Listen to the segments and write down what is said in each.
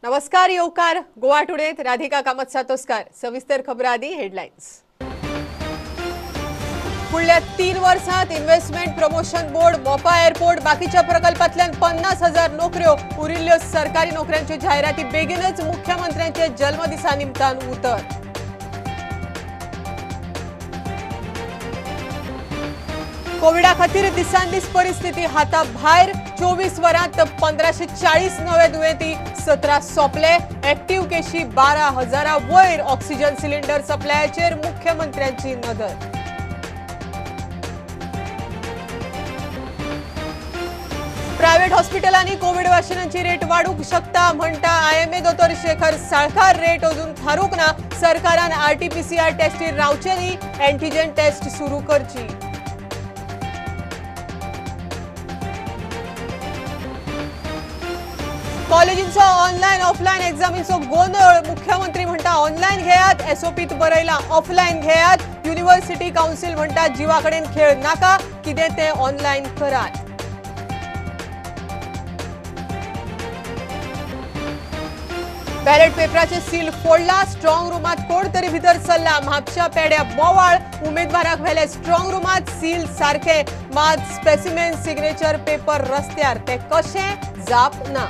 नमस्कार येवकार गोवा टुडेत राधिका कामत सातोस्कार। सविस्तर खबरां आदी हेडलायन्स। फुडल्या 3 वर्सांत investment promotion board, Mopa airport, बाकीच्या प्रकल्पांतल्यान 50,000 नोकऱ्यो, उरिल्ल्यो सरकारी नोकऱ्यांच्यो जाहिराती बेगीनच मुख्यमंत्र्यांच्या जल्मदिसा निमतान उतर। कोविडा खातीर दिसान दीस परिस्थिती हाता भायर, 24 वरांत 1540 नवे दुयेंती, 17 सोंपले, एक्टिव्ह केशी 12,000 वयर, ऑक्सिजन सिलिंडर सप्लायाचेर मुख्यमंत्र्यांची नदर। प्रायव्हेट हॉस्पिटलांनी कोविड वाशिनांची रेट वाडूंक शकता म्हणटा आयएमए दोतोर शेखर साळकार। रेट अजून थारूंक ना, सरकारान आरटीपीसीआर टेस्टीर रावचे न्ही, एंटीजन टेस्ट सुरू करची। कॉलेजींचो ऑनलायन ऑफलायन एग्जामींचो गोंदळ, मुख्यमंत्री म्हणटा ऑनलायन घेयात, एसओपीत बरयला ऑफलायन घेयात, युनिव्हर्सिटी काउन्सिल म्हणटा जिवा कडेन खेळ नाका, कितें तें ऑनलायन करात। बॅलेट पेपराचे सील फोडला, स्ट्रॉंग रुमात कोण तरी भितर सरला, म्हापशा पेड्या बोवाळ, उमेदवाराक व्हेले स्ट्रॉंग रुमात, सील सारखे मात स्पेसिमेन सिग्नेचर पेपर रस्त्यार, ते कशें जाप ना।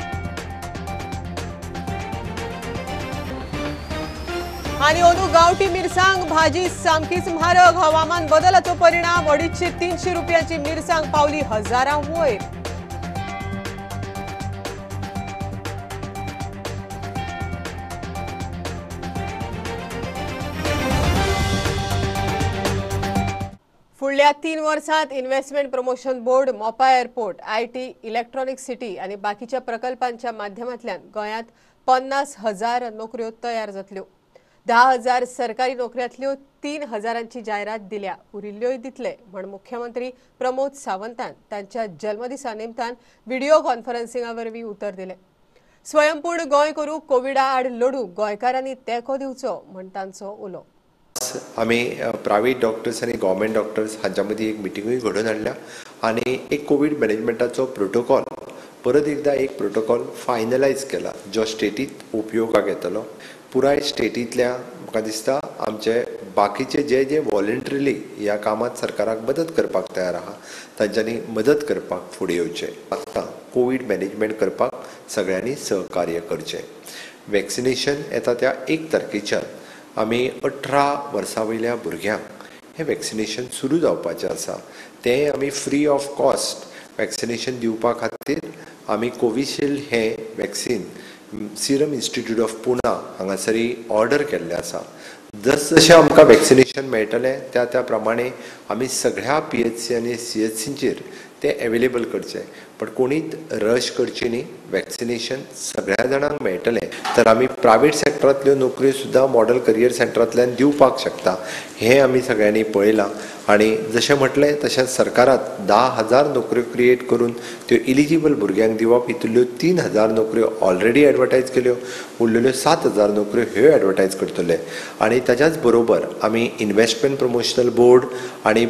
आनी अंदू गांवठी मिरसांग भाजी सामकीच म्हारग, हवामान बदलाचो परिणाम, 250-300 रुपयांची मिरसांग पावली हजारां वयर। फुडल्या 3 वर्सांत investment promotion board, Mopa airport, IT, electronic city आनी बाकीच्या प्रकल्पांच्या माध्यमांतल्यान गोंयांत 50,000 नोकऱ्यो तयार जातल्यो। 10,000 सरकारी नोकऱ्यांतल्यो 3,000ची जायरात दिल्या, उरिल्ल्योय दितले म्हण मुख्यमंत्री प्रमोद सावंतान तांच्या जल्मदिसा निमतान व्हिडिओ कॉन्फरन्सिंगा वरवीं उतर दिलें। स्वयंपूर्ण गोंय करूंक कोविडा आड लढूंक गोंयकारांनी तेंको दिवचो म्हण तांचो उलो। आमी प्रायवेट डॉक्टर्स आनी गव्हर्मेंट डॉक्टर्स हांच्या मदीं एक मिटिंगूय घडोवन हाडल्या आनी एक कोवीड मॅनेजमेंटाचो प्रोटोकॉल परत एकदा एक प्रोटोकॉल फायनलायज केला जो स्टेटीत उपयोगाक येतलो। पुराय स्टेटींतल्या म्हाका दिसता आमचे बाकीचे जे जे वॉलंटरीली ह्या कामांत सरकाराक मदत करपाक तयार आहा तांच्यांनी मदत करपाक फुडें येवचें। आतां कोवीड मॅनेजमेंट करपाक सगळ्यांनी सहकार्य करचें। वॅक्सिनेशन येता त्या 1 तारखेच्यान आमी 18 वर्सां वयल्या भुरग्यांक हें वॅक्सिनेशन सुरू जावपाचें आसा। तें आमी फ्री ऑफ कॉस्ट वॅक्सिनेशन दिवपा खातीर आमी कोविशिल्ड हें vaccine Serum Institute of Pune हांगासरी ऑर्डर केल्लें आसा। जसजशें आमकां वॅक्सिनेशन मेळटलें त्या त्या प्रमाणे आमी सगळ्या पीएचसी आनी सीएचसींचेर तें एवेलेबल करचें, पण कोणीच रश करची न्ही। वॅक्सिनेशन सगळ्या जाणांक मेळटलें तर आमी प्रायवेट सेक्टरांतल्यो नोकऱ्यो सुद्दां मॉडल करियर सेंटरांतल्यान दिवपाक शकता हें आमी सगळ्यांनी पळयलां। आनी जशें म्हटलें तशें सरकारात 10,000 नोकऱ्यो क्रिएट करून त्यो इलिजिबल भुरग्यांक दिवप, हितुल्यो 3,000 नोकऱ्यो ऑलरेडी एडवर्टायज केल्यो, उरलेल्यो 7,000 नोकऱ्यो ह्यो एडवर्टायज करतले। आनी ताच्याच बरोबर आमी इन्वेस्टमेंट प्रमोशनल बोर्ड आनी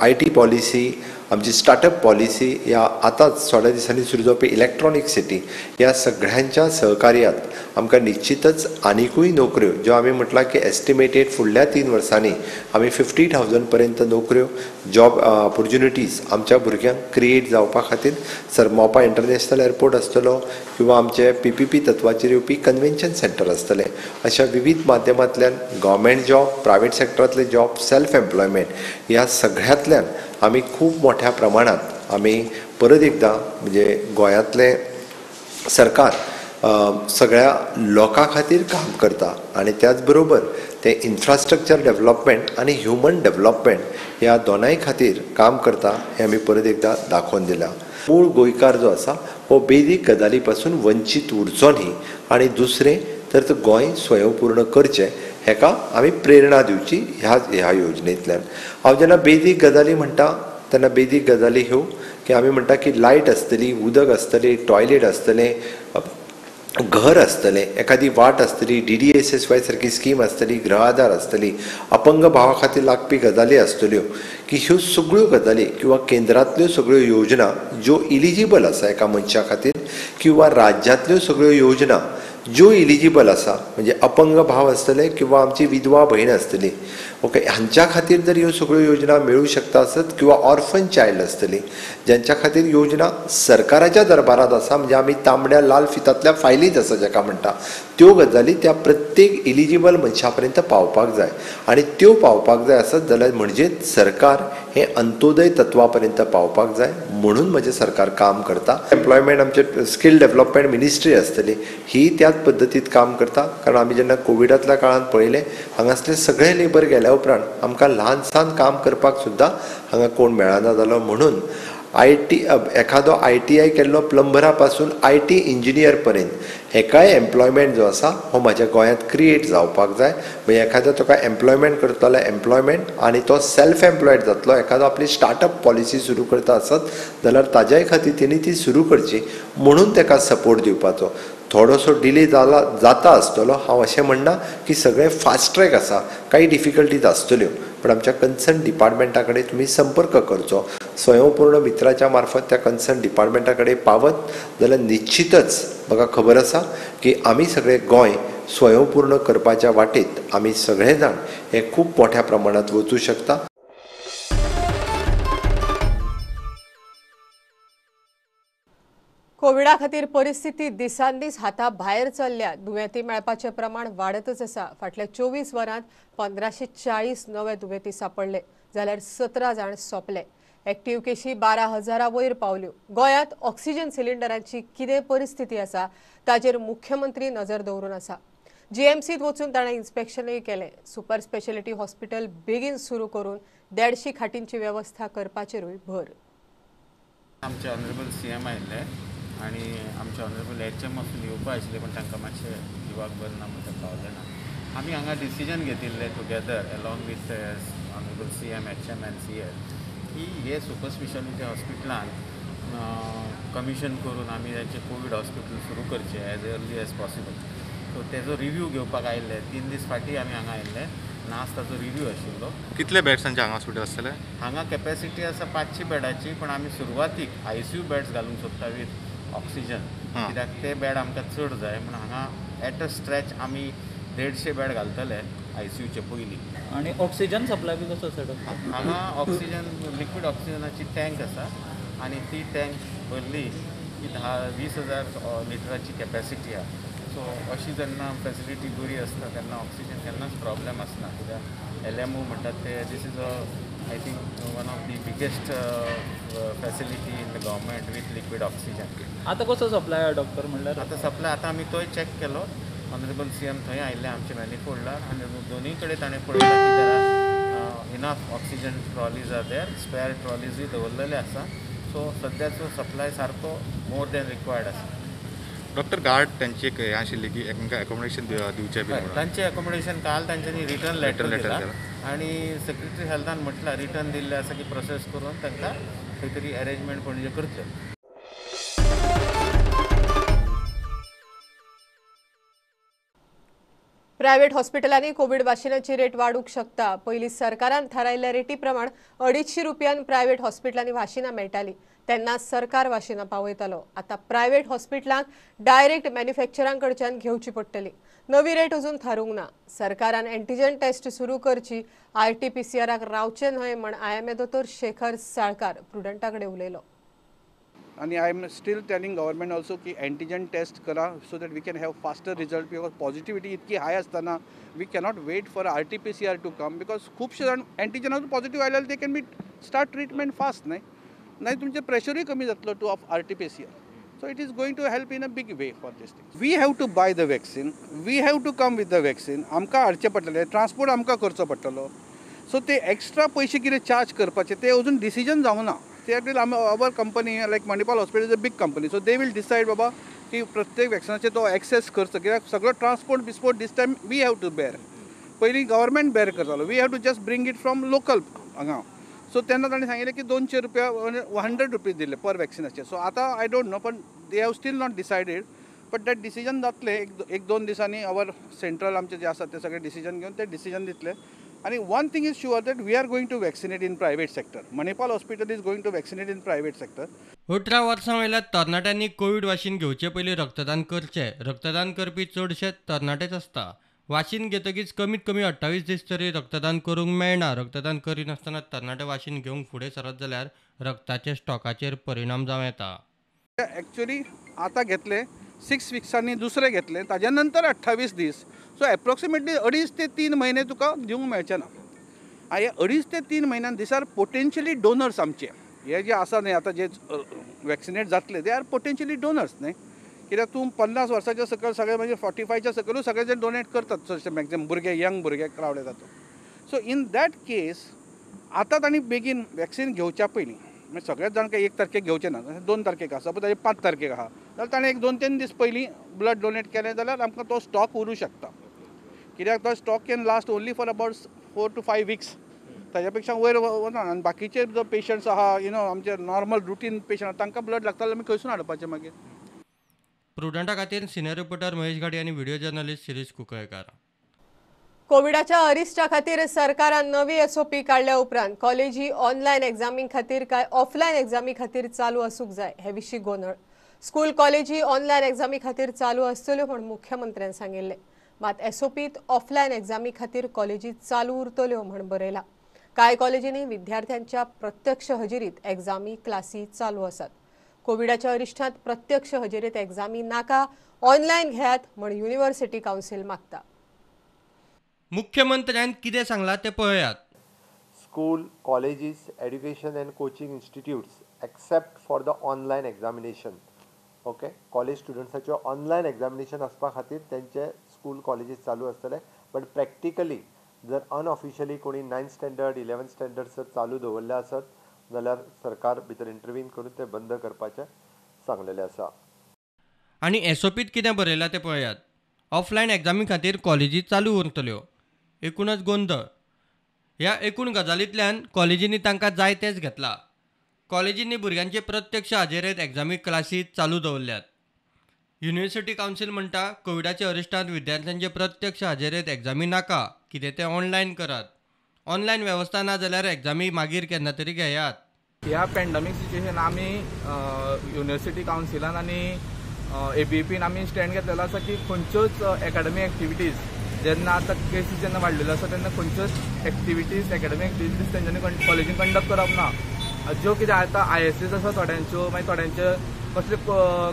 IT policy, आमची स्टार्टअप पॉलिसी, ह्या आतांच थोड्या दिसांनी सुरू जावपी इलेक्ट्रॉनीक सिटी, ह्या सगळ्यांच्या सहकार्यात आमकां निश्चितच आनिकूय नोकऱ्यो ज्यो आमी म्हटलां की एस्टिमेटेड फुडल्या 3 वर्सांनी आमी 50,000 पर्यंत नोकऱ्यो, जॉब ऑपॉर्च्युनिटीज आमच्या भुरग्यांक क्रिएट जावपा खातीर सर मोपा इंटरनॅशनल एअरपोर्ट आसतलो किंवा आमचे पीपीपी तत्वाचेर येवपी कन्व्हेन्शन सेंटर आसतलें, अशा विविध माध्यमांतल्यान गव्हर्मेंट जॉब, प्रायवेट सेक्टरांतले जॉब, सेल्फ एम्प्लॉयमेंट ह्या सगळ्यांतल्यान आमी खूब मोठ्या प्रमाणात आमी परत एकदां म्हणजे गोंयांतलें सरकार सगळ्या लोकां खातीर काम करता आनी त्याच बरोबर तें इन्फ्रास्ट्रक्चर डेव्हलपमेंट आनी ह्युमन डेव्हलपमेंट ह्या दोनाय खातीर काम करता हें आमी परत एकदां दाखोवन दिलां। मूळ गोंयकार जो आसा हो बेजीक गजाली पासून वंचीत उरचो न्ही आनी दुसरें तर तो गोंय स्वयंपूर्ण करचें हेका आमी प्रेरणा दिवची ह्या ह्या योजनेंतल्यान। हांव जेन्ना बेजीक गजाली म्हणटा तेन्ना बेजीक गजाली ह्यो की आमी म्हणटा की लायट आसतली, उदक आसतलें, टॉयलेट आसतलें, घर आसतलें, एखादी वाट आसतली, DDSSY सारकी स्कीम आसतली, गृह आधार आसतली, अपंग भावा खातीर लागपी गजाली आसतल्यो, की ह्यो सगळ्यो गजाली किंवा केंद्रांतल्यो सगळ्यो योजना ज्यो इलिजिबल आसा एका मनशा खातीर किंवा राज्यांतल्यो सगळ्यो योजना ज्यो इलिजिबल आसा, म्हणजे अपंग भाव आसतले किंवा आमची विधवा भयण आसतली, ओके, हांच्या खातीर जर ह्यो सगळ्यो योजना मेळूं शकता आसत किंवा ऑर्फन चायल्ड आसतली ज्यांच्या खातीर योजना सरकाराच्या दरबारांत आसा, म्हणजे आमी तांबड्या लाल फितांतल्या फायलींत आसा जाका म्हणटा, त्यो गजाली त्या प्रत्येक इलिजिबल मनशा पर्यंत पावपाक जाय. आनी त्यो पावपाक जाय आसत जाल्यार म्हणजे सरकार हे अंत्योदय तत्वा पर्यंत पावपाक जाय म्हणून म्हजें सरकार काम करता. एम्प्लॉयमेंट आमचे स्कील डेव्हलपमेंट मिनिस्ट्री आसतली ही त्याच पद्दतीत काम करता, कारण आमी जेन्ना कोविडांतल्या काळांत पळयलें हांगासले सगळे लेबर गेल्या उपरांत आमकां ल्हान सान काम करपाक सुद्दां हांगा कोण मेळना जालो. म्हणून IT एखादो ITI केल्लो प्लंबरा पासून IT engineer पर्यंत हेकाय एम्प्लॉयमेंट जो आसा हो म्हाज्या गोंयांत क्रिएट जावपाक जाय. म्हणजे एखादो तुका एम्प्लॉयमेंट करतलो जाल्यार एम्प्लॉयमेंट आनी तो सेल्फ एम्प्लॉयड जातलो, एखादो आपली स्टार्टअप पॉलिसी सुरू करता आसत जाल्यार ताज्याय खातीर तेणी ती सुरू करची म्हणून ताका सपोर्ट दिवपाचो. थोडोसो डिले जाला जाता आसतलो, हांव अशें म्हणना की सगळें फास्ट ट्रॅक आसा, कांय डिफिकल्टीज आसतल्यो, पण आमच्या कन्सर्न डिपार्टमेंटा कडेन तुमी संपर्क करचो, स्वयंपूर्ण मित्राच्या मार्फत त्या कन्सर्न डिपार्टमेंटा कडेन पावत जाल्यार निश्चितच म्हाका खबर आसा की आमी सगळे गोंय स्वयंपूर्ण करपाच्या वाटेत आमी सगळे जाण हे खूब मोठ्या प्रमाणांत वचूं शकता. कोविडा खातीर परिस्थिती दिसान दीस हाता भायर चल्ल्या. दुयेंती मेळपाचें प्रमाण वाडतच आसा. फाटल्या 24 वरांत 1540 नवे दुयेंती सापडले जाल्यार 17 जाण सोंपले. एक्टिव्ह केशी 12,000 वयर पावल्यो. गोंयांत ऑक्सिजन सिलिंडरांची कितें परिस्थिती आसा ताचेर मुख्यमंत्री नजर दवरून आसा. जीएमसीत वचून ताणें इन्स्पेक्शनूय केलें. सुपर स्पेशालिटी हॉस्पिटल बेगीन सुरू करून 150 खाटींची वेवस्था करपाचेरूय भर. आमचे ऑनरेबल CM आयिल्ले आनी आमचे ऑनरेबल HM आसून येवपा आशिल्ले, पण तांकां मातशें जिवाक बरें ना म्हणून ते पावले ना. आमी हांगा डिसिजन घेतिल्लें together along with honourable CM, HM and CS की हे सुपर स्पेशालिटी हॉस्पिटलान कमिशन करून आमी तांचें कोवीड हॉस्पिटल सुरू करचें as early as possible. So तेजो रिव्यू घेवपाक आयिल्ले, 3 दीस फाटीं आमी हांगा आयिल्ले आनी आज ताचो रिव्यू आशिल्लो. कितले बेड्सांचे हांगा हॉस्पिटल आसतले? हांगा कॅपेसिटी आसा 500 बेडाची, पण आमी सुरवातीक ICU beds घालूंक सोदता विथ ऑक्सिजन, कित्याक ते बेड आमकां चड जाय म्हूण हांगा एट अ स्ट्रेच आमी 150 बेड घालतले ICUचे पयलीं. आनी ऑक्सिजन सप्लाय बी कसो आसा डॉक्टर? हांगा ऑक्सिजन लिक्वीड ऑक्सिजनाची टँक आसा आनी ती टँक भरली की 10-20,000 लिटराची कॅपेसिटी आसा. सो अशी जेन्ना फॅसिलिटी बरी आसता तेन्ना ऑक्सिजन केन्नाच प्रॉब्लेम आसना, कित्याक LMO म्हणटात ते this is a I think one of the biggest facility in the government with liquid oxygen. आतां कसो सप्लाय आसा डॉक्टर म्हणल्यार? आतां सप्लाय आतां आमी तोय चॅक केलो, ऑनरेबल CM थंय आयिल्ले आमचे मॅनिफोल्डार आनी दोनूय कडेन ताणें पळयलां की there are enough oxygen trolleys are there, spare ट्रॉलीजूय दवरलेले आसा. सो सद्याचो सप्लाय सारको मोर दॅन रिक्वायर्ड आसा. डॉक्टर गार्ड तांची एक हें आशिल्ली की तांकां एकोमोडेशन दिवचें बी, तांचें एकोमोडेशन काल तांच्यांनी रिटर्न लेटर दिला आनी सेक्रेटरी हेल्थान म्हटलां रिटर्न दिल्लें आसा की प्रोसेस करून तांकां खंय तरी एरेंजमेंट पणजे करतले. प्रायव्हेट हॉस्पिटलांनी कोविड वाशिनाची रेट वाडूंक शकता. पयलीं सरकारान थारायिल्ल्या रेटी प्रमाण 250 रुपयान प्रायव्हेट हॉस्पिटलांनी वाशिनां मेळटाली, तेन्ना सरकार वाशिनां पावयतालो. आतां प्रायव्हेट हॉस्पिटलांक डायरेक्ट मॅन्युफॅक्चरां कडच्यान घेवची पडटली. नवी रेट अजून थारूंक ना. सरकारान एंटीजन टेस्ट सुरू करची, RT-PCRाक रावचें न्हय म्हण IMA दोतोर शेखर साळकार प्रुडंटा कडेन उलयलो. आनी I am still telling government also की एंटीजन टेस्ट करा so that we can have faster result, because positivity इतकी हाय आसतना we cannot wait for RT-PCR to come, because खुबशे जाण एंटीजनाक पॉझिटिव्ह आयले they can be start treatment fast न्हय, नाही तुमचें प्रेशरूय कमी जातलो to of RT-PCR. So it is going to help in a big way for this thing. We have to buy the vaccine, we have to come with the vaccine, आमकां हाडचें पडटलें, transport आमकां करचो पडटलो. सो ते extra पयशे कितें charge करपाचे ते अजून डिसिजन जावंक ना. ते our company like Manipal hospital is a big company, so they will decide बाबा की प्रत्येक वॅक्सिनाचे तो एक्सेस करचो, कित्याक सगळो ट्रान्सपोर्ट बिस्पोर्ट this time we have to bear. पयलीं गव्हर्मेंट बेर करतालो, we have to just bring it from local हांगा. सो तेन्ना ताणें सांगिल्लें की 200 रुपया 100 रुपीज दिले पर वॅक्सिनाचे. सो आतां I don't know, पण they have still not decided. But that decision जातलें एक दोन दिसांनी. Our central आमचे जे आसा ते सगळे डिसिजन घेवन ते डिसिजन दितले. आनी one thing is sure that we are going to vaccinate in private sector. Manipal hospital is going to vaccinate in private sector. 18 वर्सां वयल्या तरणाट्यांनी कोवीड वाशीन घेवचे पयलीं रक्तदान करचें. रक्तदान करपी चडशे तरणाटेच आसता. वाशीन घेतकीच कमीत कमी 28 दीस तरी रक्तदान करूंक मेळना. रक्तदान करिनासतना तरणाटे वाशीन घेवंक फुडें सरत जाल्यार रक्ताचे स्टॉकाचेर परिणाम जावं येता. एक्चुअली आतां घेतले 6 विक्सांनी दुसरे घेतले, ताज्या नंतर 28 दीस, सो एप्रोक्सिमेटली 2.5 ते 3 म्हयने तुका दिवंक मेळचे ना. हे 2.5 ते 3 म्हयन्यान these are potentially donors. आमचे हे जे आसा न्ही आतां जे वॅक्सिनेट जातले they are potentially donors न्ही. कित्याक तूं 50 वर्साच्या सकयल सगळे म्हणजे 45च्या सकयल सगळे जे डोनेट करतात चडशे मॅक्झिमम भुरगे, यंग भुरगे क्रावड येता तो. सो इन that case आतां तांणी बेगीन वॅक्सिन घेवच्या पयलीं, म्हणजे सगळेच जाण काय 1 तारखेक घेवचे ना, 2 तारखेक आसा, सपोज ताजे 5 तारखेक आहा जाल्यार ताणें 1-2-3 दीस पयलीं ब्लड डोनेट केलें जाल्यार आमकां तो स्टॉक उरूं शकता. कित्याक तो stock can last only for about 4 to 5 weeks, ताज्या पेक्षा वयर वना. आनी बाकीचे जो पेशंट्स आहा, you know आमचे नॉर्मल रुटीन पेशंट, तांकां ब्लड लागता जाल्यार आमी खंयसून हाडपाचें मागीर. प्रुडंटा खातीर सिनियर रिपोर्टर महेश घाडी आनी व्हिडिओ जर्नलिस्ट शिरीष कुंकळकार. कोविडाच्या अरिश्टा खातीर सरकारान नवी एसओपी काडल्या उपरांत कॉलेजी ऑनलायन एग्जामी खातीर काय ऑफलायन एग्जामी खातीर चालू आसूंक जाय हे विशीं गोंदळ. स्कूल कॉलेजी ऑनलायन एग्जामी खातीर चालू आसतल्यो म्हूण मुख्यमंत्र्यान सांगिल्लें. मात एसओपीत ऑफलायन एग्जामी खातीर कॉलेजी चालू उरतल्यो म्हूण बरयलां. कांय कॉलेजींनी विद्यार्थ्यांच्या प्रत्यक्ष हजेरीत एग्जामी क्लासी चालू आसात. कोविडाच्या अरिश्टांत प्रत्यक्ष हजेरीत एग्जामी नाका, ऑनलायन घेयात म्हूण युनिव्हर्सिटी कावन्सिल मागता. मुख्यमंत्र्यान कितें सांगलां तें पळयात. School, colleges, education and coaching institutes except for the online examination. Okay, college स्टुडंट्साच्यो online examination आसपा खातीर तेंचे स्कूल कॉलेजीस चालू आसतले. बट प्रॅक्टिकली जर अनऑफिशियली कोणी 9th standard 11th standard जर चालू दवरले आसत जाल्यार सरकार भितर इंटरवीन करून ते बंद करपाचें सांगलेलें आसा. आनी एसओपीत कितें बरयलां तें पळयात. ऑफलायन एग्जामी खातीर कॉलेजी चालू उरतल्यो. एकूणच गोंदळ. ह्या एकूण गजालींतल्यान कॉलेजींनी तांकां जाय तेंच घेतलां. कॉलेजींनी भुरग्यांचे प्रत्यक्ष हाजेरेंत एग्जामी क्लासी चालू दवरल्यात. युनिव्हर्सिटी कावन्सिल म्हणटा कोविडाच्या अरिश्टांत विद्यार्थ्यांचे प्रत्यक्ष हाजेरेंत एग्जामी नाका, कितें तें ऑनलायन करात. ऑनलायन वेवस्था ना जाल्यार एग्जामी मागीर केन्ना तरी घेयात. ह्या पॅन्डमीक सिच्युएशन आमी युनिव्हर्सिटी कावन्सिलान आनी एबीपीन आमी स्टँड घेतलेलो आसा की खंयच्योच एकाडमीक एक्टिविटीज जेन्ना आतां केसीस जेन्ना वाडलेल्यो आसा तेन्ना खंयच्योच एक्टिविटीज एकाडमीक एक्टिविटीज तेंच्यांनी कॉलेजीन कंडक्ट करप ना. ज्यो कितें आतां ISS आसा थोड्यांच्यो, मागीर थोड्यांच्यो कसल्यो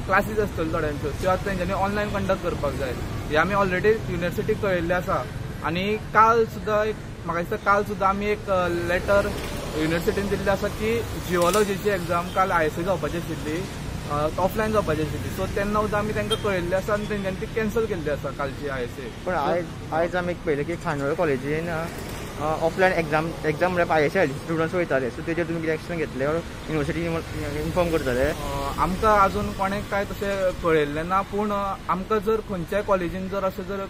क्लासीस आसतल्यो थोड्यांच्यो, त्यो आतां तेंच्यांनी ऑनलायन कंडक्ट करपाक जाय. हें आमी ऑलरेडी युनिव्हर्सिटीक कळयल्लें आसा. आनी काल सुद्दां एक म्हाका दिसता काल सुद्दां आमी एक लेटर युनिव्हर्सिटीन दिल्लें आसा की जिओलॉजीची एग्जाम काल ISA जावपाची आशिल्ली, ऑफलायन जावपाची आशिल्ली. सो तेन्ना सुद्दां आमी तांकां कळयल्लें आसा आनी तेंच्यांनी ती कॅन्सल केल्ली आसा कालची ISA. पूण आयज आमी पळयलें की खांडोळ कॉलेजीन ऑफलायन एग्जाम म्हळ्यार ISA students वयताले, सो तेजेर तुमी कितें एक्शन घेतले ऑर युनिव्हर्सिटी इन्फॉर्म करतले? आमकां आजून कोणें कांय तशें कळयल्लें ना. पूण आमकां जर खंयच्याय कॉलेजीन जर अशें जर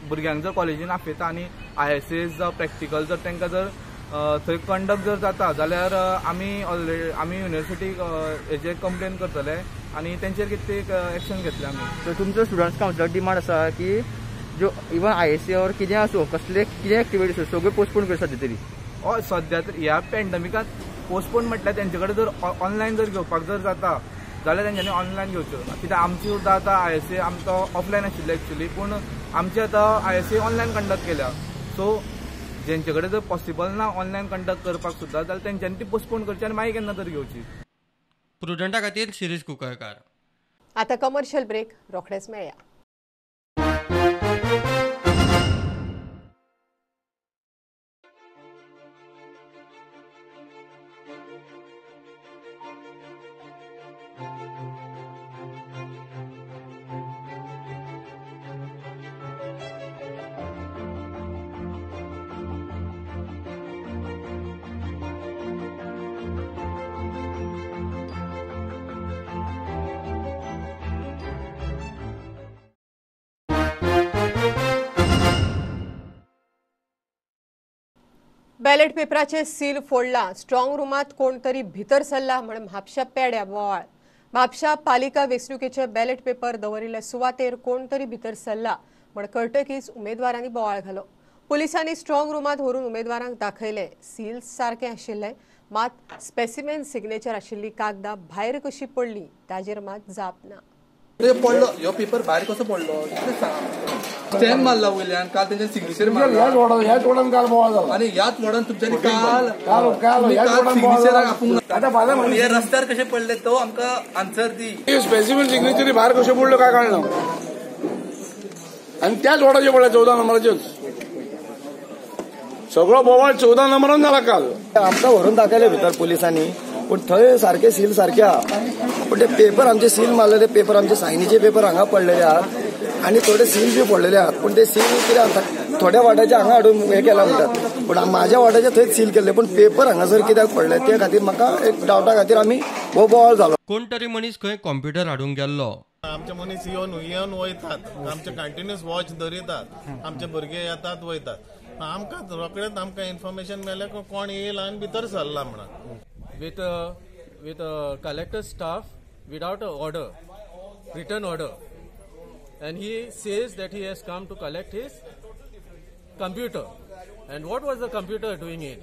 भुरग्यांक जर कॉलेजीन आपयता आनी ISA जावं प्रॅक्टिकल जर तांकां जर थंय कंडक्ट जर जाता जाल्यार आमी ऑलरेडी आमी युनिव्हर्सिटीक हेजेर कंप्लेन करतले आनी तेंचेर कितें ते एक्शन घेतले आमी. सो तुमचो स्टुडंट्स कावन्सिलाक डिमांड आसा की ज्यो इवन ISA or कितें आसूं कसले कितें एक्टिविटी आसूं सगळ्यो पोस्टपोन कर सद्या तरी. हय, सद्या तर ह्या पॅन्डमिकांत पोस्टपोन म्हटल्यार तेंचे कडेन जर ऑनलायन जर घेवपाक जर जाता जाल्यार तेंच्यांनी ऑनलायन घेवच्यो. कित्याक आमची सुद्दां आतां ISA आमचो ऑफलायन आशिल्ले एक्चुली, पूण आमची आतां ISA online conduct केल्या. सो जेंचे कडेन जर पॉसिबल ना ऑनलायन कंडक्ट करपाक सुद्दां जाल्यार तेंच्यांनी ती पोस्टपोन करची आनी मागीर केन्ना तरी घेवची. प्रुडंटा खातीर शिरीष कुंकळकार. आतां कमर्शियल ब्रेक, रोखडेच मेळया. बॅलेट पेपराचे सील फोडला, स्ट्रॉंग रुमात कोण तरी भितर सरला म्हण म्हापशा पेड्या बोवाळ. म्हापशा पालिका वेंचणुकेचे बॅलेट पेपर दवरिल्ले सुवातेर कोण तरी भितर सरला म्हण कळटकीच उमेदवारांनी बोवाळ घालो. पुलिसांनी स्ट्रॉंग रुमांत व्हरून उमेदवारांक दाखयले. सील सारकें आशिल्लें, मात स्पेसिमेन सिग्नेचर आशिल्ली कागदां भायर कशी पडली ताजेर मात जाप ना. पडलो ह्यो पेपर भायर कसो पडलो स्टॅम्प मारला वयल्यान, काल तेंचे सिग्नेचर मारला ह्याच वॉर्डान काल बोवाळ जाला आनी ह्याच वॉर्डान तुमच्यांनी काल सिग्नेचराक आपूंक ना. हे रस्त्यार कशे पडले तो आमकां आन्सर दी. स्पेसिमेन सिग्नेचर भायर कशें पडल्यो काय कळना आनी त्याच वॉर्डाचे पडले 14 नंबराचेच सगळो बोवाळ 14 नंबरान जाला काल. आमकां व्हरून दाखयले भितर पुलिसांनी, पूण थंय सारके सील सारके आहा, पूण ते पेपर आमचे सील मारलेले पेपर आमचे सायनीचे पेपर हांगा पडलेले आहात आनी थोडे सील बी पडलेले आहात, पूण ते सील कितें आसा थोड्या वाट्याचे हांगा हाडून हे केला म्हणटात, पूण माझ्या वाट्याचे थंयच सील केल्ले, पूण पेपर हांगासर कित्याक पडले ते खातीर म्हाका एक डावटा खातीर आमी हो बोवाळ जालो. कोण तरी मनीस खंय कॉम्प्युटर हाडूंक गेल्लो. आमचे मनीस येवन येवन वयतात, आमचे कंटिन्युअस वॉच दवरितात, आमचे भुरगे येतात वयतात. आमकां रोखडेच आमकां इन्फॉर्मेशन मेळ्ळें कोण येयला आनी भितर सरला म्हणून. With a collector staff without a order, written order, and he says that he has come to collect his computer. And what was the computer doing in?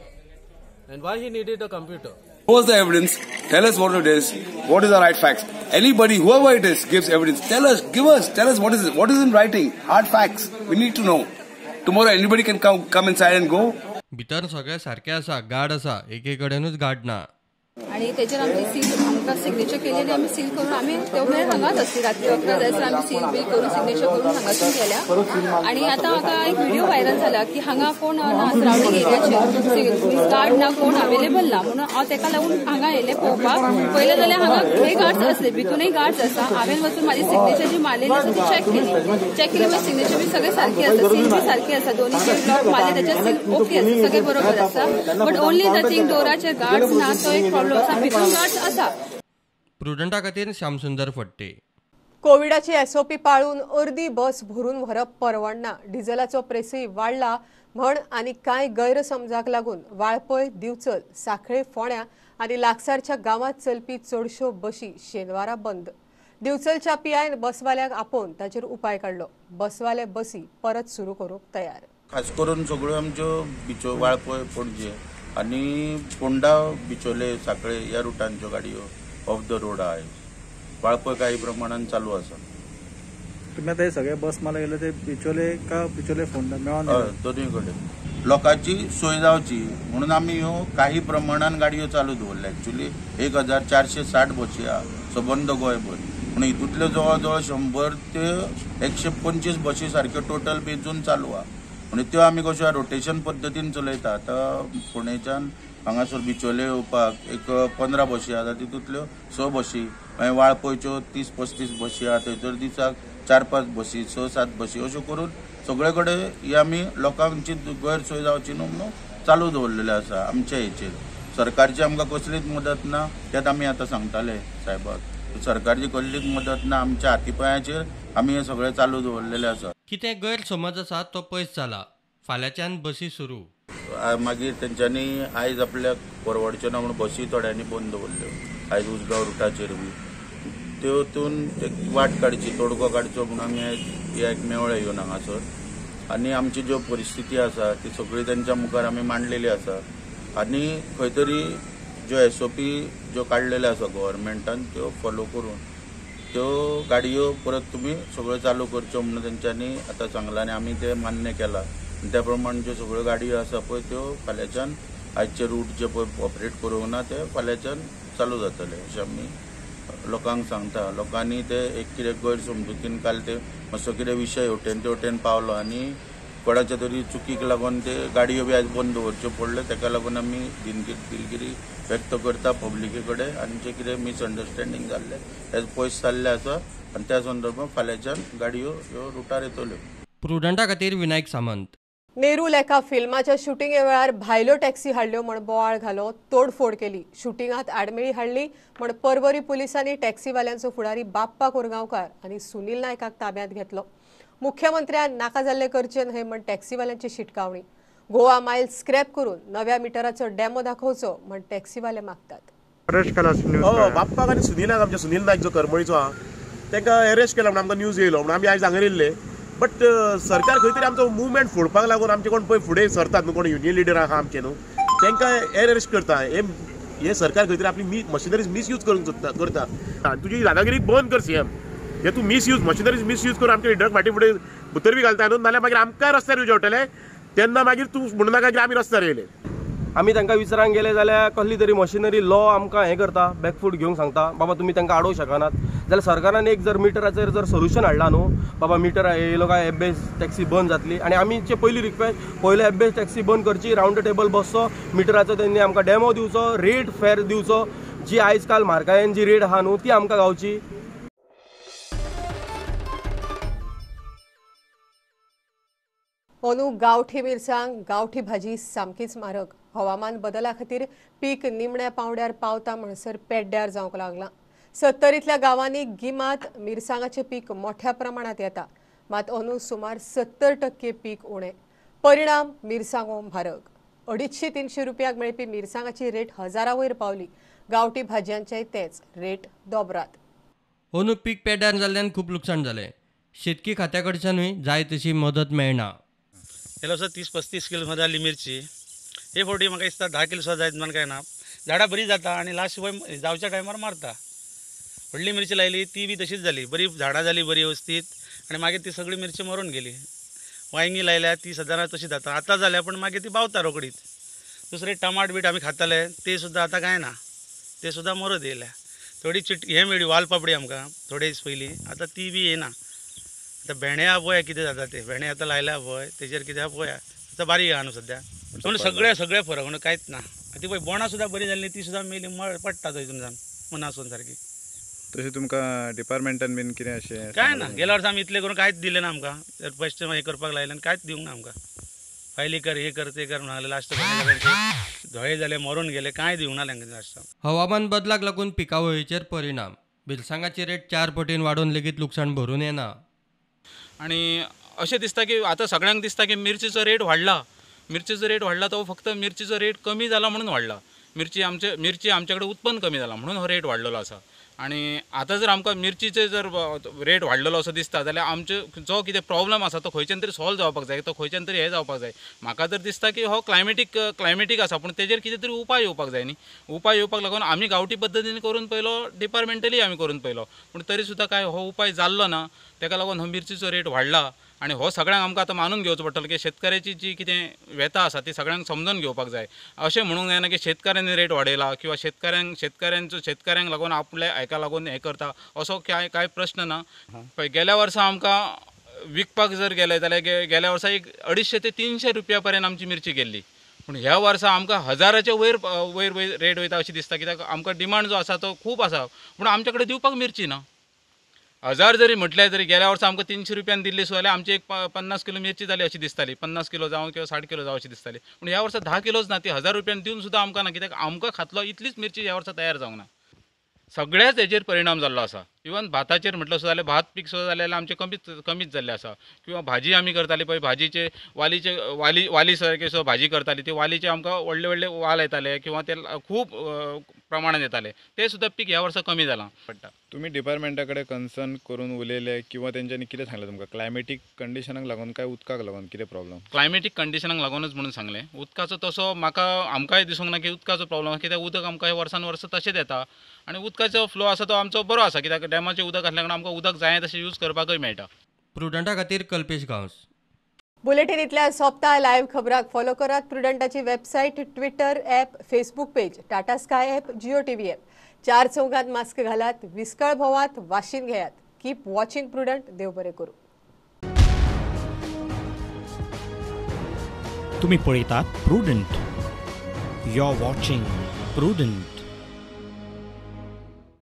And why he needed a computer? What was the evidence? Tell us what it is. What is the right facts? Anybody, whoever it is, gives evidence. Tell us, give us, tell us what is it? What is in writing? Hard facts. We need to know. Tomorrow anybody can come inside and go. भितर सगळे सारखे आसा, guard आसा, एके कडेनूच guard ना. आनी तेचेर आमची सील आमकां सिग्नेचर केली आनी आमी सील करून आमी ते मेरेन हांगाच आसली. रात्री 11 जायसर आमी सील बी करून सिग्नेचर करून हांगासून केल्या. आनी आतां म्हाका एक व्हिडिओ व्हायरल जाला की हांगा कोण ना, सरावंडींग एरियाचेर गार्ड ना, कोण अवेलेबल ना, म्हणून हांव तेका लागून हांगा येयलें पळोवपाक. पयलें जाल्यार हांगा थंय गार्ड्स आसले, भितूनय गार्ड्स आसा. हांवें वचून म्हाजी सिग्नेचर जी मारलेली आसा ती चॅक केली. चॅक केली मागीर सिग्नेचर बी सगळें सारकी आसा, सील बी सारकी आसा, दोनी जे ब्लॉक मारले तेचे सील ओके आसा, सगळें बरोबर आसा. बट ओनली the thing डोराचेर गार्ड्स ना, तो एक प्रॉब्लम आसा. भितून गार्ड्स आसा. प्रुडंटा खातीर श्यामसुंदर फडते. कोविडाची एसओपी पाळून अर्दी बस भरून व्हरप परवडना. डिझेलाचो प्रेसय वाडला म्हण आनी कांय गैरसमजाक लागून वाळपय, दिवचल, साखळे, फोंड्या आनी लागसारच्या गांवांत चलपी चडश्यो बशी शेनवारा बंद. दिवचलच्या पीआयन बसवाल्यांक आपोवन ताचेर उपाय काडलो. बसवाले बसी परत सुरू करूंक तयार. खास करून सगळ्यो आमच्यो बिचो वाळपय, पणजे आनी फोंडा, बिचोले, साखळे ह्या रुटांच्यो गाडयो ऑफ the road आहाय. वाळपय काही प्रमाणान चालू आसा. तुम्ही आता हे सगळे बस मला गेले ते बिचोले का बिचोले फोंडा मेळोन दोनूय कडेन लोकांची सोय जावची म्हणून आमी ह्यो काही प्रमाणान गाडयो चालू दवरल्या. एक्चुली 1460 बसी आहा सबंद गोंयभर, पूण हितूंतल्यो जवळ जवळ 100 ते 125 बसी सारक्यो टोटल मेजून चालू आहा. म्हणजे त्यो आमी कश्यो रोटेशन पद्दतीन चलयता. आतां फोंडेच्यान हांगासर बिचोले येवपाक एक 15 बसी आसा, तितूंतल्यो 6 बसी, मागीर वाळपयच्यो 30-35 बसी आहा, थंयसर दिसाक 4-5 बसी, 6-7 बसी अश्यो करून सगळे कडेन ही आमी लोकांची गैरसोय जावची न्हू म्हणून चालू दवरलेले आसा. आमच्या हेचेर सरकारची आमकां कसलीच मदत ना, तेच आमी आतां सांगताले साहेबाक, सरकारची कसलीच मदत ना, आमच्या हातीपांयाचेर आमी हे सगळें चालू दवरलेलें आसा. कितें गैरसमज आसा तो पयस जाला. फाल्यांच्यान बसी सुरू. मागीर तेंच्यांनी आयज आपल्याक परवडचें ना म्हणून बसी थोड्यांनी बंद दवरल्यो आयज उसगांव रुटाचेर बी. तेतून एक वाट काडची, तोडगो काडचो म्हणून आमी आयज एक मेवळे येवन हांगासर आनी आमची ज्यो परिस्थिती आसा ती सगळी तेंच्या मुखार आमी मांडलेली आसा. आनी खंय तरी ज्यो एसओपी ज्यो काडलेल्यो आसा गव्हर्मेंटान त्यो फॉलो करून त्यो गाडयो परत तुमी सगळ्यो चालू करच्यो म्हणून तेंच्यांनी आतां सांगलां आनी आमी तें मान्य केलां. त्या प्रमाण ज्यो सगळ्यो गाडयो आसा पळय त्यो फाल्यांच्यान आयचे रूट जे पळय ऑपरेट करूंक ना ते फाल्यांच्यान चालू जातले अशें आमी लोकांक सांगता. लोकांनी ते एक कितें गैरसमजुतीन काल ते मातसो कितें विशय हेवटेन तेवटेन पावलो आनी कोणाच्या तरी चुकीक लागून ते गाडयो बी आयज बंद दवरच्यो पडल्यो. तेका लागून आमी दिलगिरी व्यक्त करता पब्लिके कडेन आनी जे कितें मिसअंडरस्टँडींग जाल्लें तें पयस जाल्लें आसा आनी त्या संदर्भात फाल्यांच्यान गाडयो ह्यो रुटार येतल्यो. प्रुडंटा खातीर विनायक सामंत. नेरूल एका फिल्माच्या शुटिंगे वेळार भायल्यो टॅक्सी हाडल्यो म्हण बोवाळ घालो, तोडफोड केली, शुटिंगांत आडमेळी हाडली म्हण परवरी पुलिसांनी टॅक्सीवाल्यांचो फुडारी बाप्पा कोरगांवकार आनी सुनील नायकाक ताब्यांत घेतलो. मुख्यमंत्र्यान नाका जाल्ले करचे न्हय म्हण टॅक्सीवाल्यांची शिटकावणी. गोवा मायल स्क्रॅप करून नव्या मिटराचो डेमो दाखोवचो म्हण टॅक्सीवाले मागतात. अरेस्ट केला. हय, बाप्पाक आनी सुनीलाक, आमच्या सुनील नायक जो करमळीचो आहा तांकां अरेस्ट केला म्हणून आमकां न्यूज येयलो म्हणून आमी आयज हांगा येयल्ले. बट सरकार खंय तरी आमचो मुवमेंट फोडपाक लागून आमचे कोण पळय फुडें सरतात न्हू, कोण युनियन लिडर आहा आमचे न्हू, तांकां अरेस्ट करता. हे सरकार खंय तरी आपली मशिनरीज मिसयूज करूंक सोदता करता. आनी तुजी दादागिरी बंद कर सीएम, हे तूं मिसयूज मशिनरीज मिसयूज करून आमच्या लिडराक फाटीं फुडें भितर बी घालता न्हू, नाल्यार मागीर आमकां रस्त्यार येवचें पडटलें. तेन्ना मागीर तूं म्हणूं नाका की आमी रस्त्यार येयले. आमी तांकां विचारांक गेले जाल्यार कसली तरी मशिनरी लॉ आमकां हें करता, बॅकफूट घेवंक सांगता, बाबा तुमी तांकां आडोवंक शकनात. जाल्यार सरकारान एक जर मिटराचेर जर सोल्युशन हाडला न्हू, बाबा मिटर येयलो काय एप बेज टॅक्सी बंद जातली. आनी आमीचे पयली रिक्वेस्ट, पयले एप बेज टॅक्सी बंद करची, रावंड the table बसचो, मिटराचो तेंणी आमकां डेमो दिवचो, रेट फेर दिवचो, जी आयज काल म्हारगायेन जी रेट आहा न्हू ती आमकां गावची. अंदू गांवठी मिरसांग, गांवठी भाजी सामकीच म्हारग. हवामान बदला खातीर पीक निमण्या पावंड्यार पावता म्हणसर पेड्ड्यार जावंक लागलां. सत्तरींतल्या गांवांनी गिमांत मिरसांगाचें पीक मोठ्या प्रमाणांत येता, मात अंदू सुमार 70% पीक उणें. परिणाम मिरसांगो म्हारग. 250-300 रुपयाक मेळपी मिरसांगाची रेट 1000 वयर पावली. गांवठी भाजयांचेय तेच रेट दोबरात. अंदू पीक पेड्ड्यार जाल्ल्यान खूब लुकसाण जालें. शेतकी खात्या कडच्यानूय जाय तशी मदत मेळना. गेल्या वर्सा 30-35 किलो जाली मिरची, हे फावटी म्हाका दिसता 10 किलो सुद्दां जायत म्हण काय ना. झाडां बरी जाता आनी लास्ट पळय जावच्या टायमार मारता. व्हडली मिरची लायली ती बी तशीच जाली, बरी झाडां जाली बरी वेवस्थीत आनी मागीर ती सगळी मिरची मरून गेली. वांयगी लायल्या ती सदांच तशी जाता, आतां जाल्या पूण मागीर ती बावता रोकडीच. दुसरे टमाट बीट आमी खाताले ते सुद्दां आतां कांय ना, ते सुद्दां मरत येयल्या. थोडी चिट हें मेळ्ळी वालपापडी आमकां थोडे दीस पयलीं, आतां ती बी येना. आतां भेंडे आहा पळय कितें जाता ते, भेंडे आतां लायल्या पळय तेजेर कितें आहा पळया, आतां बारीक आहा न्हू सद्या. पूण सगळे सगळे फरक म्हणून कांयच ना. ती पळय बोणां सुद्दां बरी जाल्ली ती सुद्दां मेली, मळ पडटा थंयसून जावन मनासून सारकी. तशें तुमकां डिपार्टमेंटान बीन कितें अशें कांय ना. गेल्या वर्सा आमी इतलें करून कांयच दिलें ना आमकां, फस्ट हें करपाक लायलें आनी कांयच दिवंक ना आमकां. फायली कर, हे कर, ते कर म्हणून लास्ट धोळे जाले मरून गेले, कांय दिवंक ना तांकां लास्ट. हवामान बदलाक लागून पिकावळीचेर परिणाम. मिरसांगाची रेट 4 पटीन वाडोवन लेगीत लुकसाण भरून येना. आनी अशें दिसता की आतां सगळ्यांक दिसता की मिरचीचो रेट वाडला, मिरचीचो रेट वाडला तो फक्त मिरचीचो रेट कमी जाला म्हणून वाडला. मिरची आमचे कडेन उत्पन्न कमी जाला म्हणून हो रेट वाडलेलो आसा. आनी आतां जर आमकां मिरचीचे जर रेट वाडलेलो असो दिसता जाल्यार आमचो जो कितें प्रॉब्लम आसा तो खंयच्यान तरी सॉल्व जावपाक जाय, तो खंयच्यान तरी हें जावपाक जाय. म्हाका तर दिसता की हो क्लायमेटीक आसा, पूण तेजेर कितें तरी उपाय येवपाक जाय न्ही. उपाय येवपाक लागून आमी गांवठी पद्दतीन करून पयलो, डिपार्टमेंटली आमी करून पयलो, पूण तरी सुद्दां कांय हो उपाय जाल्लो ना. तेका लागून हो मिरचीचो रेट वाडला आनी हो सगळ्यांक आमकां आतां मानून घेवचो पडटलो की शेतकऱ्याची जी कितें व्यथा आसा ती सगळ्यांक समजून घेवपाक जाय. अशें म्हणूंक जायना की शेतकऱ्यांनी रेट वाडयला किंवा शेतकऱ्यांक लागून आपल्या हेका लागून हें करता असो कांय प्रश्न ना. पळय गेल्या वर्सा आमकां विकपाक जर गेले जाल्यार गेल्या वर्सा एक 250 ते 300 रुपया पर्यंत आमची मिरची गेल्ली, पूण ह्या वर्सा आमकां 1000च्या वयर वयर वयर रेट वयता अशें दिसता. कित्याक आमकां डिमांड जो आसा तो खूब आसा, पूण आमचे कडेन दिवपाक मिरची ना. 1000 जरी म्हटल्यार तरी गेल्या वर्सा आमकां 300 रुपयान दिल्ली सुद्दां जाल्यार आमची एक 50 किलो मिरची जाली अशी दिसताली, 50 किलो जावं किंवा 60 किलो जावं अशी दिसताली. पूण ह्या वर्सा 10 किलोच ना, ती 1000 रुपयान दिवन सुद्दां आमकां ना, कित्याक आमकां खातलो इतलीच मिरची ह्या वर्सा तयार जावंक ना. सगळ्याच हेजेर परिणाम जाल्लो आसा. इवन भाताचेर म्हटलं सुद्दां जाल्यार भात पीक सुद्दां जाल्यार आमचें कमीच जाल्लें आसा. किंवा भाजी आमी करताली पळय, भाजीचे वालीचे वाली वाली सारकी सुद्दां भाजी करताली, ते वालीचे आमकां व्हडले व्हडले वाल येताले किंवा ते खूब प्रमाणान येताले, ते सुद्दां पीक ह्या वर्सा कमी जालां पडटा. तुमी डिपार्टमेंटा कडेन कन्सर्न करून उलयले किंवा तेंच्यांनी कितें सांगलें तुमकां? क्लायमेटीक कंडिशनाक लागून काय उदकाक लागून कितें प्रॉब्लम? क्लायमेटीक कंडिशनाक लागूनच म्हणून सांगलें. उदकाचो तसो म्हाका आमकांय दिसूंक ना की उदकाचो प्रॉब्लम, कित्याक उदक आमकां वर्सान वर्स तशेंच येता आनी उदकाचो फ्लो आसा तो आमचो बरो आसा, कित्याक डॅमाचें उदक आसल्या कारणान आमकां उदक जाय तशें यूज करपाकूय मेळटा. प्रुडंटा खातीर कल्पेश गांवस. बुलेटिन इतल्या सोंपता. लायव्ह खबराक फॉलो करात प्रुडंटाची website, Twitter app, Facebook page, Tata Sky app, Jio TV app. 4 चौगात mask घालात, विस्कळ भोवात, वाशीन घेयात. Keep watching prudent. देव बरें करूं. तुम्ही पळयतात Prudent. You are watching Prudent.